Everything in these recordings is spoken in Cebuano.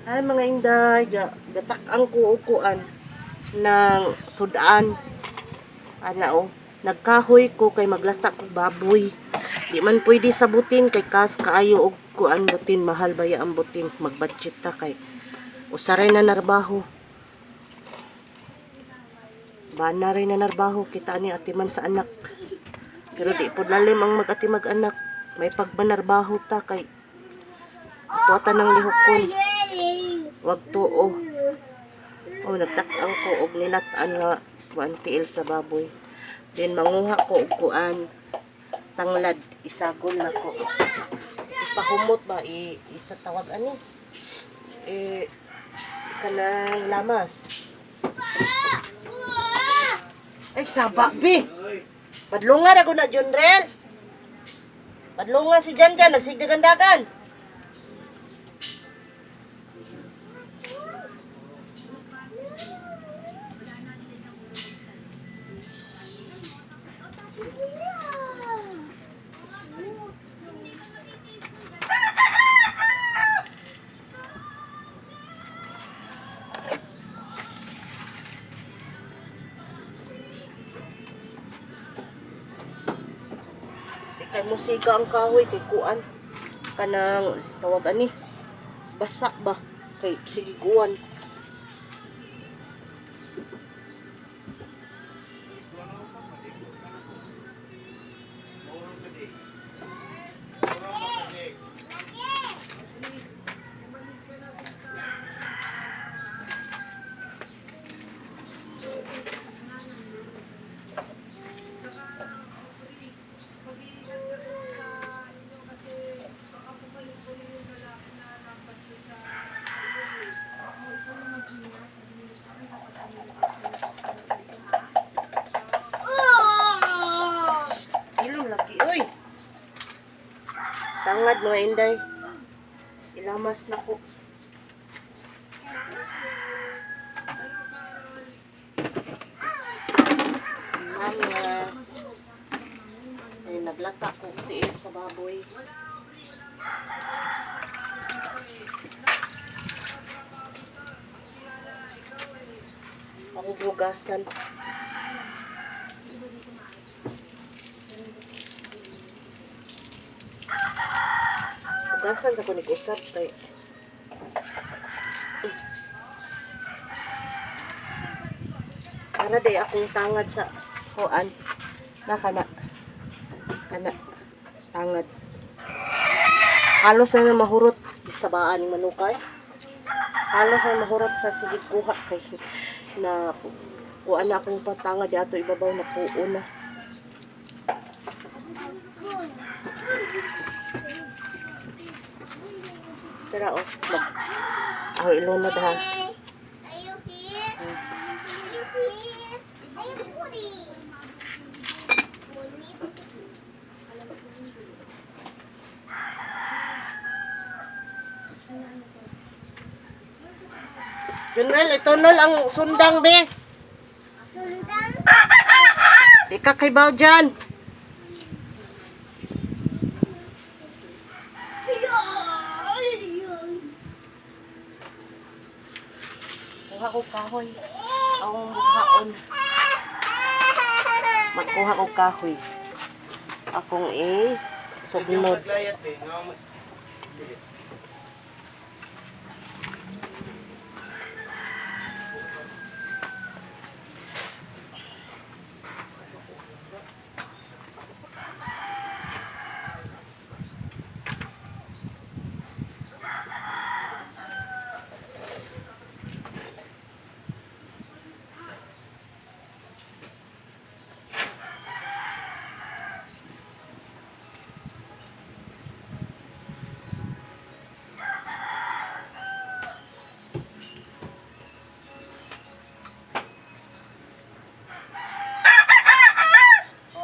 Ay, mga inday, gatak ang kuukuan ng sudan. Ana oh, nagkahoy ko kay maglata ko baboy. Di man pwede sa butin kay kas kaayo og kuan butin, mahal baya ang butin, magbudget ta kay usaray na narbaho. Bana rin na narbaho kita ni atiman sa anak. Pero di pod lalim ang magati mag-anak. May pagbanarbaho ta kay atuatan ng lihokon. Wag tuo. Oh, nagtak-ang ko og nilat-an nga kuan tiil sa baboy. Then manguha ko og kuan tanglad, isagol na ko. Ipahumot ba i isa tawag ani? Eh, kanang lamas. Ay, saba bi. Padlungan ako na, Junrel. Padlungan si Jan Jan, nagsigdagan-dagan. Di kay musika ang kahoy kay kuan kanang tawag ani basa ba kay sige kuan. Ilong lagi oy. Tangad, mga inday. Ilamas na ko. Ilamas. Ay, naglata ko tiil sa baboy. Panghugasan. Hugasan sa kunig usap kay para day akong tangad sa kuan na kana kana tangad. Halos na na mahurot sa baan ng manukay. Halos na mahurot sa sigig kuha kay na kuan na akong patangad ato ibabaw na puo na. Tara oh, mag ako ilunod ha. Are you here? Are you here? Are you putting? General, ito nol ang sundang be. Sundang? Di ka kay dyan. Kuha ko kahoy. Ang bukhaon. Magkuha ko kahoy. Akong eh, sugnod.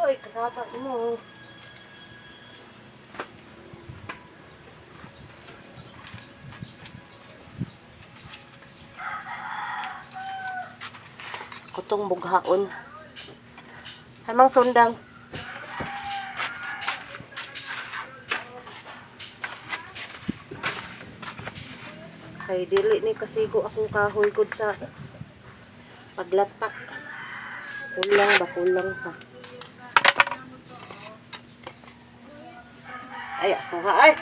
Uy, kasaba mo. Kutong bughaon. Hamang sundang. Kay dili ni kasigo akong kahoy gud sa paglata. Kulang ba, kulang pa. Ay, aso ha ay.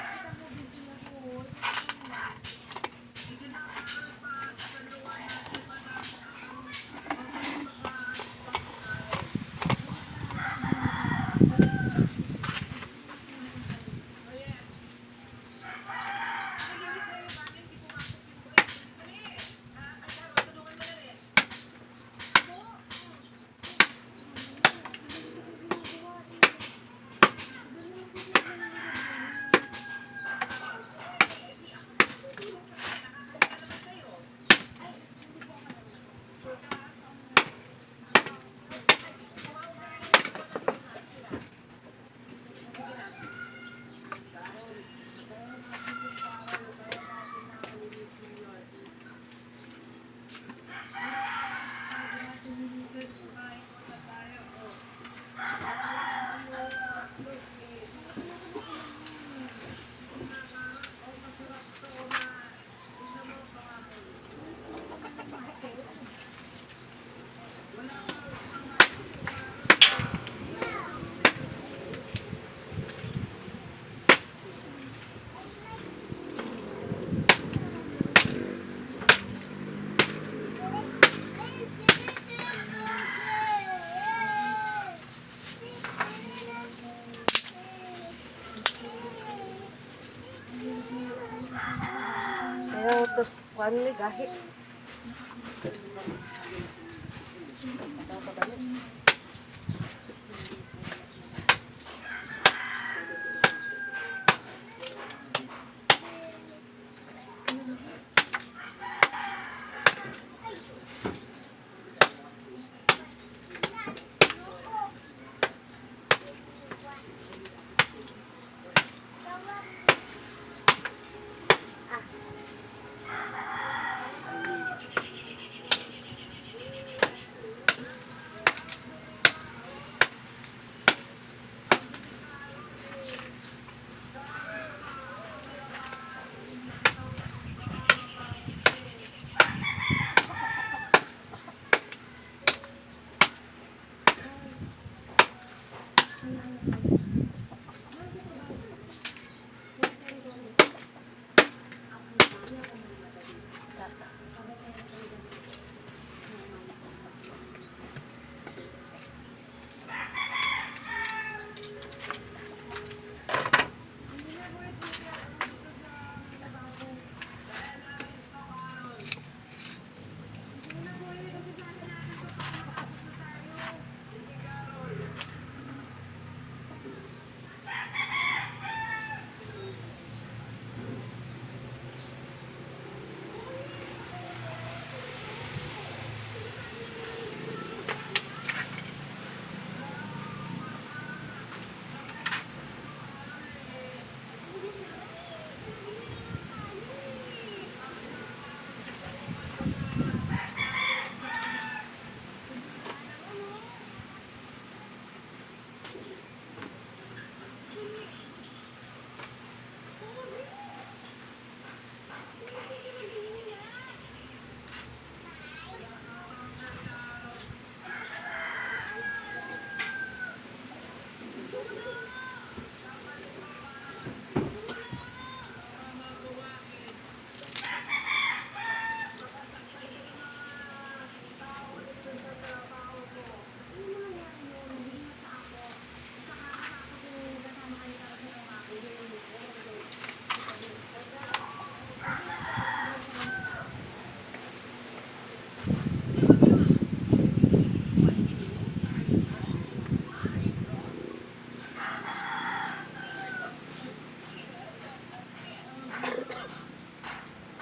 Pero tos kuan ni gahi.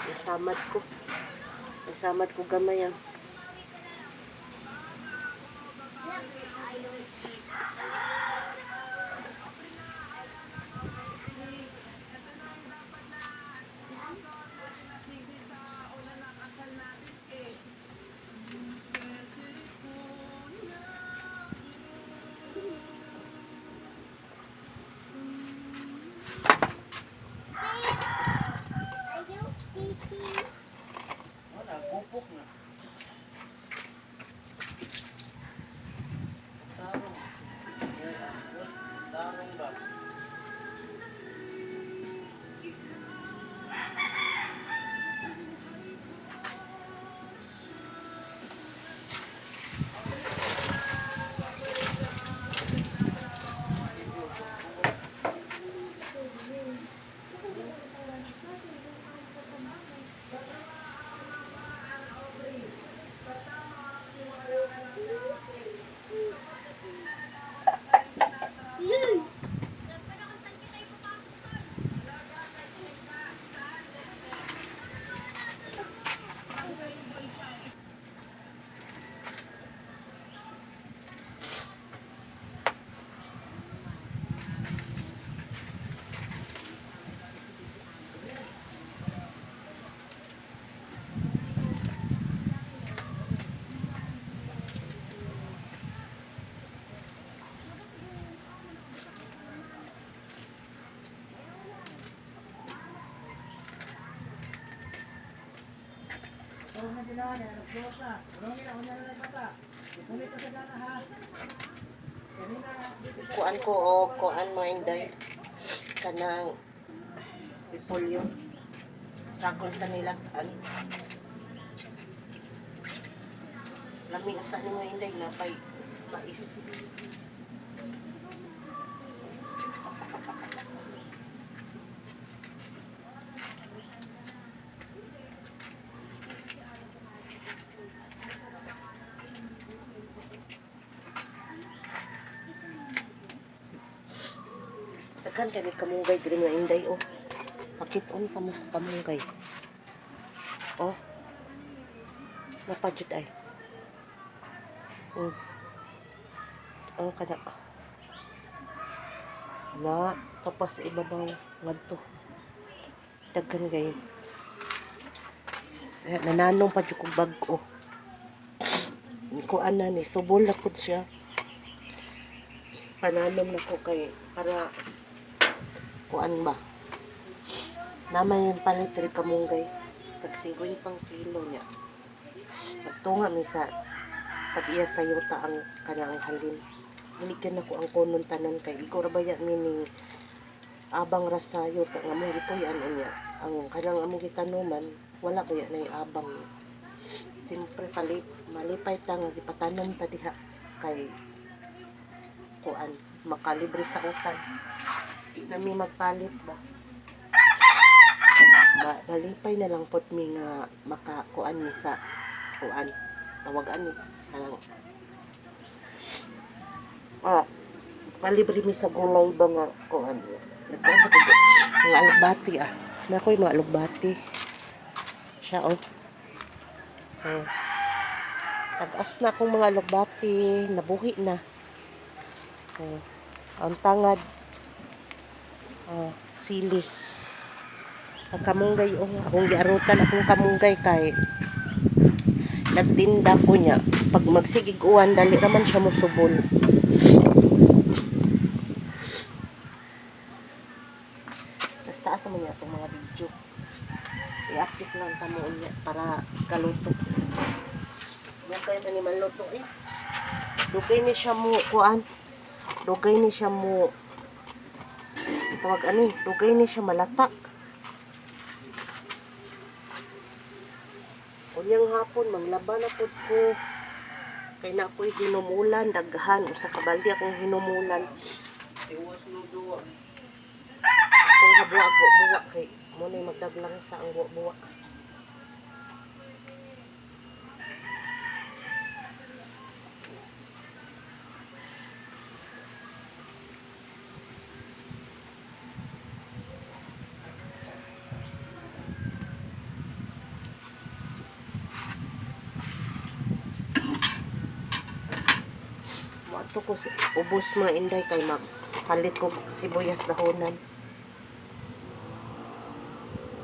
Nasamad ko. Nasamad ko gamay ang. Are you speaking? Pupok na. Tarong. Tarong ba? Kuan ko o kuan mga inday. Kanang repolyo. Sakol sa nilak-an. Lami ata ni mga inday na pay mais. Daghan kay kamunggay diri mga inday oh. Pakit-on kamo sa kamunggay. Oh. Napadyot ay. Oh. Oh kana. Na tapos sa ibabaw ngadto. Daghan kay. Nananong pa jud kog bag-o. Kuan na ni subol na pud siya. Pananom na ko kay para kuan ba. Naman yung palit rin kamunggay. Tag 50 kilo niya. Nagtunga mi sa tag-iya sa yuta ang kanang halin. Giligyan ako ang konon tanan kay ikaw ra baya mining abang ra sa yuta nga mong gipuy-an unya. Ang kanang among gitanuman wala kuya na abang. Siyempre palip, malipay ta nga gipatanom ta diha kay kuan makalibre sa utang. Di na mi magpalit ba. Malipay na lang pod mi nga makakuan mi sa kuan tawagan ni kanang malibre mi sa gulay ba nga kuan. Nagkuan sa kubo. Mga alugbati ah. Na ko'y mga alugbati. Siya oh. Oh. Tag-as na akong mga alugbati, nabuhi na. Oh. Ang tangad. Oh, sili. Ang kamunggay oh, akong giarutan akong kamunggay kay nagtinda ko niya. Pag magsigig uwan, dali raman siya mosubol. Tas taas naman niya itong mga video. I-update lang tamo niya para kaluto. Dugay man ni manluto eh. Dugay ni siya mo kuan. Dugay ni siya mo tawag ani, dugay ni siya malatak. Unyang hapon manglaba na pud ko. Kay na ako'y hinumulan daghan usa ka balde akong hinumulan. Iwas no duwa. Akong habwa buwa kay mo na'y magdaglang sa ang buwa. Moadto ko sa ubos mga inday kay magpalit ko sibuyas dahonan.